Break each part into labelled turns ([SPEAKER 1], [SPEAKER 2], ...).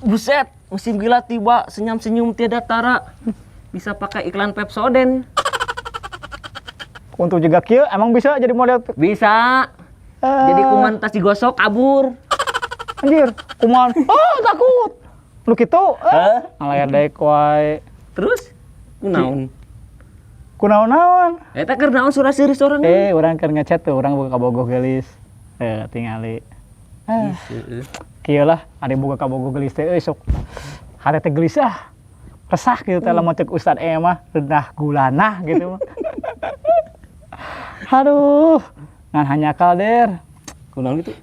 [SPEAKER 1] Buset, musim gila tiba, senyum-senyum tiada tara. Bisa pakai iklan Pepsodent.
[SPEAKER 2] Untuk juga kieu emang bisa jadi model?
[SPEAKER 1] Bisa.
[SPEAKER 2] Eh,
[SPEAKER 1] Jadi kuman tas digosok kabur.
[SPEAKER 2] Anjir, kuman. Oh, takut. Lu kitu. Eh.
[SPEAKER 1] Hah?
[SPEAKER 2] Ngaledek wae.
[SPEAKER 1] Terus kunaon?
[SPEAKER 2] Kunaon-naon?
[SPEAKER 1] Eta keur naon sura-seuri sorangan?
[SPEAKER 2] Eh, urang keur ngechat tuh, urang boga kabogoh geulis. Eh, tingali. Eh, kieu lah, ada boga kabogoh geulis teh euy sok hate teh gelisah. Resah gitu teh, lamun cek Ustad E mah rendah gulana gitu mah. Aduh, ngan hanjakal, Der.
[SPEAKER 1] Kunaon gitu?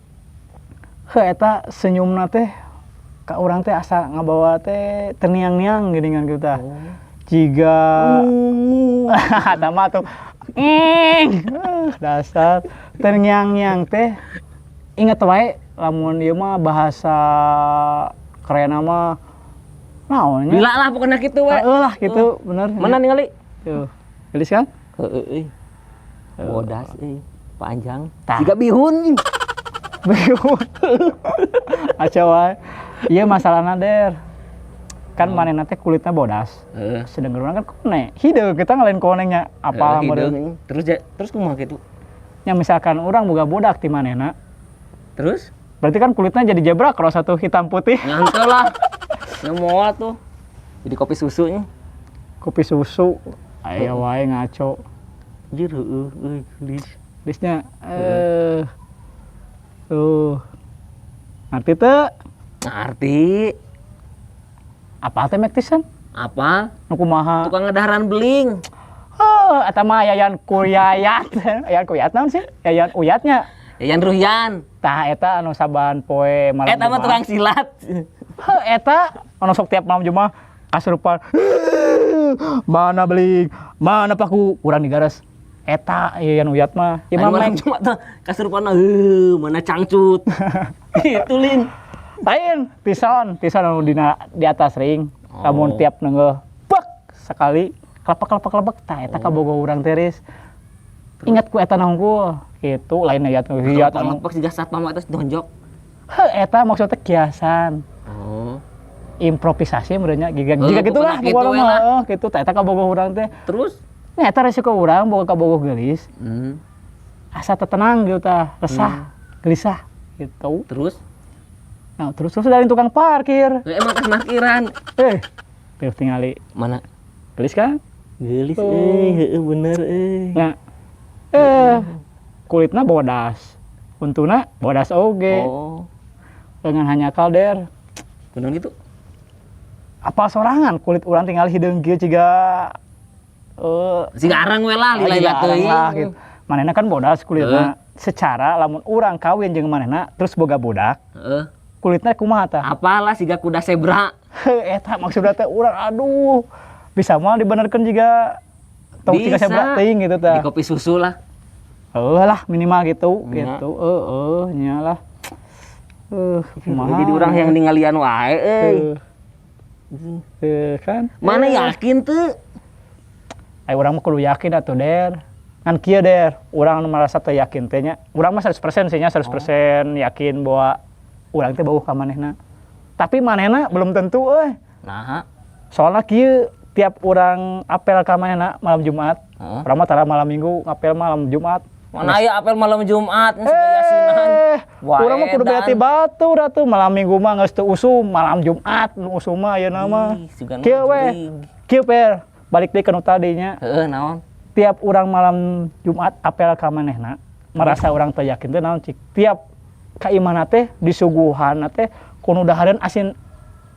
[SPEAKER 2] Heuh, eta senyumna teh ka urang teh asa ngabawa teh terngiang-niang geuningan gitu tah. Jiga eta mah tuh ing dasar terngiang-ngiang teh, inget wae lamun ieu mah bahasa keren mah naon nya?
[SPEAKER 1] Gila lah pokoknya gitu we.
[SPEAKER 2] Heeh lah gitu, bener.
[SPEAKER 1] Mana ningali?
[SPEAKER 2] Tuh, gelis kan?
[SPEAKER 1] Heeh euy. Bodas euy. Panjang.
[SPEAKER 2] Tah.
[SPEAKER 1] Jiga bihun.
[SPEAKER 2] Bingung. Aca wae. Iya, masalahna, Der. Kan manehna teh kulitnya bodas. Sedangkan urang kan kone. Hideung kita ngalain konengnya apa
[SPEAKER 1] Hideung.
[SPEAKER 2] model.
[SPEAKER 1] Terus terus kumaha gitu?
[SPEAKER 2] Ya misalkan urang boga budak ti manehna,
[SPEAKER 1] Terus?
[SPEAKER 2] Berarti kan kulitnya jadi zebra kalau satu hitam putih.
[SPEAKER 1] Nyantel lah. Ya moal tuh. Jadi kopi susunya.
[SPEAKER 2] Kopi susu. Ayo wae ngaco.
[SPEAKER 1] Anjir heueuh euy geulis.
[SPEAKER 2] Gelisnya eh tuh. Ngerti teu?
[SPEAKER 1] Ngerti.
[SPEAKER 2] Apa teh Mike Tyson?
[SPEAKER 1] Apa?
[SPEAKER 2] Nu kumaha?
[SPEAKER 1] Tukang ngedaharan beling.
[SPEAKER 2] Oh, eta mah Yayan Kuyayat. Yayan Kuyat naon sih? Yayan Uyatnya.
[SPEAKER 1] Yayan Ruhian.
[SPEAKER 2] Tah, eta anu saban poe malam
[SPEAKER 1] Eta mah
[SPEAKER 2] Jumat.
[SPEAKER 1] tukang silat.
[SPEAKER 2] Heuh, eta anu sok tiap malam Jumat kasurupan. Mana beling, mana paku, urang digares. Eta Yayan Uyat mah. Ieu mah
[SPEAKER 1] Malam
[SPEAKER 2] Mike.
[SPEAKER 1] Jumat tuh kasurupan, heuh, mana cangcut. Itu lin.
[SPEAKER 2] Lain, Tyson, Tyson anu dina di atas ring.
[SPEAKER 1] Oh.
[SPEAKER 2] Lamun tiap nenggel bek sekali kelepak kelepak kelepek, tah eta kabogoh urang teh, Riz. Ingat ku eta hungkul. Gitu, lain Yayat Ruhiat anu.
[SPEAKER 1] Kelepek siga satpam atas donjok.
[SPEAKER 2] Heuh, eta maksudnya kiasan.
[SPEAKER 1] Oh.
[SPEAKER 2] Improvisasi merenya jiga
[SPEAKER 1] Oh,
[SPEAKER 2] jiga gitulah
[SPEAKER 1] pokoknya gitu
[SPEAKER 2] pokoknya
[SPEAKER 1] we
[SPEAKER 2] mah
[SPEAKER 1] lah.
[SPEAKER 2] heuh, gitu tah eta kabogoh urang teh.
[SPEAKER 1] Terus?
[SPEAKER 2] Nya eta resiko urang boga kabogoh geulis. Asa teu tenang gitu tah, resah, gelisah gitu.
[SPEAKER 1] Terus?
[SPEAKER 2] Nah, terus terus dari tukang parkir.
[SPEAKER 1] Ya, emang tas parkiran.
[SPEAKER 2] Eh, tuh tingali.
[SPEAKER 1] Mana?
[SPEAKER 2] Gelis kan?
[SPEAKER 1] Geulis
[SPEAKER 2] Tuh.
[SPEAKER 1] euy, heueuh bener euy.
[SPEAKER 2] Nah, eh kulitnya bodas. Untuna bodas oge.
[SPEAKER 1] Oh.
[SPEAKER 2] Dengan hanjakal, Der.
[SPEAKER 1] Kunaon gitu?
[SPEAKER 2] Apa sorangan kulit urang tinggal hideung kieu ciga eh
[SPEAKER 1] Siga arang we lah, lila-lila
[SPEAKER 2] jiga arang
[SPEAKER 1] teuing.
[SPEAKER 2] Lah gitu. Manehna kan bodas kulitna. Secara lamun urang kawin jeung manehna terus boga budak, kulitnya kumaha tah?
[SPEAKER 1] Apalah siga kuda zebra.
[SPEAKER 2] Heuh, eta maksudna teh urang aduh. Bisa mah dibenerkeun jiga tong jiga
[SPEAKER 1] Bisa.
[SPEAKER 2] zebra teuing gitu tah.
[SPEAKER 1] Di kopi susu lah.
[SPEAKER 2] Heuh lah minimal gitu
[SPEAKER 1] Nya.
[SPEAKER 2] gitu. Heeh, nya lah. Kumaha?
[SPEAKER 1] Jadi urang yang ningalian wae euy.
[SPEAKER 2] Heuh. Heuh, kan?
[SPEAKER 1] Mana yakin tuh?
[SPEAKER 2] Ayo urang mah kudu yakin atuh, Der. Ngan kieu, Der, urang nu merasa teu yakin teh nya. Urang mah 100% sih nya, 100% yakin bahwa urang teh bogoh ka manehna. Tapi manehna belum tentu euy.
[SPEAKER 1] Nah,
[SPEAKER 2] Soalnya kieu, tiap urang apel ka manehna malam Jumat. Urang mah tara malam Minggu, ngapel malam Jumat.
[SPEAKER 1] Mana aya apel malam Jumat geus yasinan.
[SPEAKER 2] Eh,
[SPEAKER 1] Wah,
[SPEAKER 2] urang mah kudu
[SPEAKER 1] edan.
[SPEAKER 2] berarti batur atuh, malam Minggu mah geus teu usum, malam Jumat nu usum mah ayeuna mah.
[SPEAKER 1] Ih, sugan mah
[SPEAKER 2] Kieu we.
[SPEAKER 1] jurig.
[SPEAKER 2] Kieu per, balik deui ka nu tadinya.
[SPEAKER 1] Heeh, naon?
[SPEAKER 2] Tiap urang malam Jumat apel ka manehna, merasa urang teu yakin teh naon cik. Tiap ka imahna teh disuguhan teh kudu dahareun asin,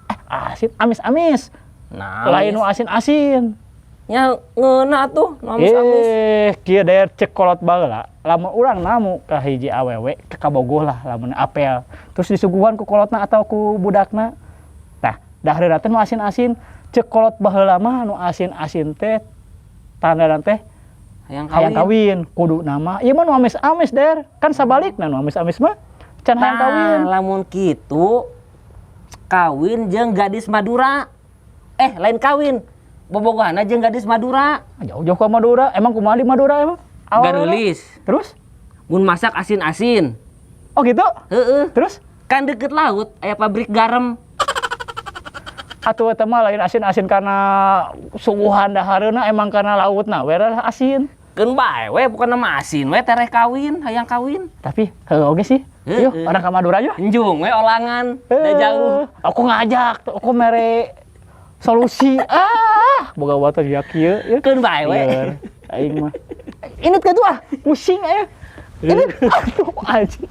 [SPEAKER 2] eh, asin amis-amis.
[SPEAKER 1] Nah,
[SPEAKER 2] Lain nu asin-asin.
[SPEAKER 1] Nya ngeuna tuh, nu amis-amis.
[SPEAKER 2] Eh, kieu, Der, cek kolot baheula. Lamun urang namu ka hiji awewe, ke kabogoh lah lamun apel. Terus disuguhan ku kolotna atau ku budakna. Tah, dahareunna teh nu asin-asin. Cek kolot baheula mah nu asin-asin teh tandana teh
[SPEAKER 1] Hayang
[SPEAKER 2] hayang
[SPEAKER 1] kawin.
[SPEAKER 2] Kawin. Kudu nama. Ieu mah nu amis-amis, Der. Kan sabalikna, nu amis-amis mah can hayang kawin.
[SPEAKER 1] Nah, lamun kitu kawin jeung gadis Madura. Eh, lain kawin. Bobogohana jeung gadis Madura.
[SPEAKER 2] Jauh-jauh ke Madura. Emang kumaha di Madura emang? Awalnya?
[SPEAKER 1] Garulis.
[SPEAKER 2] Terus?
[SPEAKER 1] Mun masak asin-asin.
[SPEAKER 2] Oh gitu?
[SPEAKER 1] Heeh.
[SPEAKER 2] Terus?
[SPEAKER 1] Kan deket laut, aya pabrik garam.
[SPEAKER 2] Atuh eta mah lain asin-asin karena suguhan dahareuna, emang karena lautna we asin.
[SPEAKER 1] Keun bae we, bukan nama asin we tereh kawin, hayang kawin.
[SPEAKER 2] Tapi heuh oge sih. Yuk, urang ka Madura yuk.
[SPEAKER 1] Enjung we olangan, da jauh.
[SPEAKER 2] Aku ngajak, tuh, aku mere solusi. Ah, boga water ya kieu ya.
[SPEAKER 1] Keun bae we.
[SPEAKER 2] Lieur, aing mah. Ini tuh ah, pusing aya. Ini aduh anjing.